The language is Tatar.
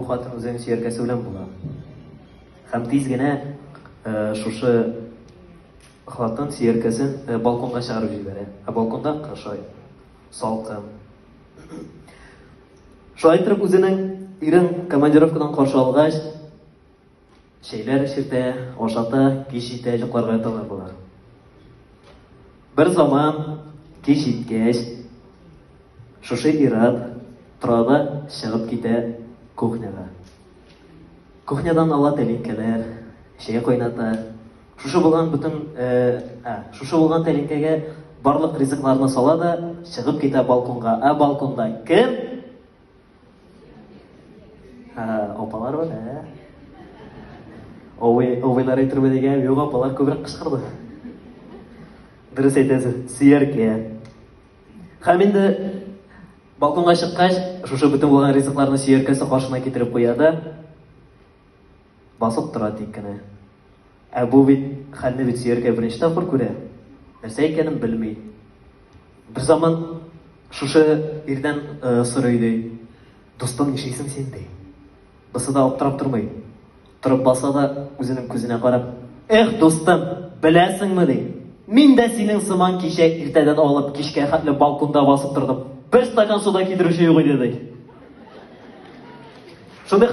бу хатын үзенең сөяркәсе белән була. Һәм тиз генә шушы хатын сөяркәсен балконга чыгарып җибәрә. Ә балконда кыш ай. Салкын. Шулай итеп үзенең ирен командировкадан каршы алгач, чәйләр эчертә, ашата, кич җитә, йокларга яталар болар. Бер заман кич җиткәч, шушы ир-ат тора да чыгып китә кухняга. Кухнядан ала тәлинкәләр, чәй кайната. Шушы булган бөтен, ә, шушы булган тәлинкәгә барлык ризыкларны сала да чыгып китә балконга. Ә балконда кем? Ә, апалар бар, ә. Абый, абыйлар әйтерме дигән, юк, апалар күбрәк кычкырды. Дөрес әйтәсез, сөяркә. Һәм инде Балконга чыккач, шушы бөтен булган ризыкларны сөяркәсе каршына китереп куя да, басып тора тик кенә. Ә бу бит хәлне бит сөяркә беренче тапкыр күрә. Нәрсә икәнен белми. Бер заман шушы ирдән э, сорый ди. Дустым, нишлисең син ди. Бусы да аптырап тормый. Торып баса да, үзенең күзенә карап, Эх, дустым, беләсеңме, ди, мин дә синең сыман кичә иртәдән алып кичкә хәтле балконда басып тордым. Бер стакан су да китерүче юк иде, ди. Шундый.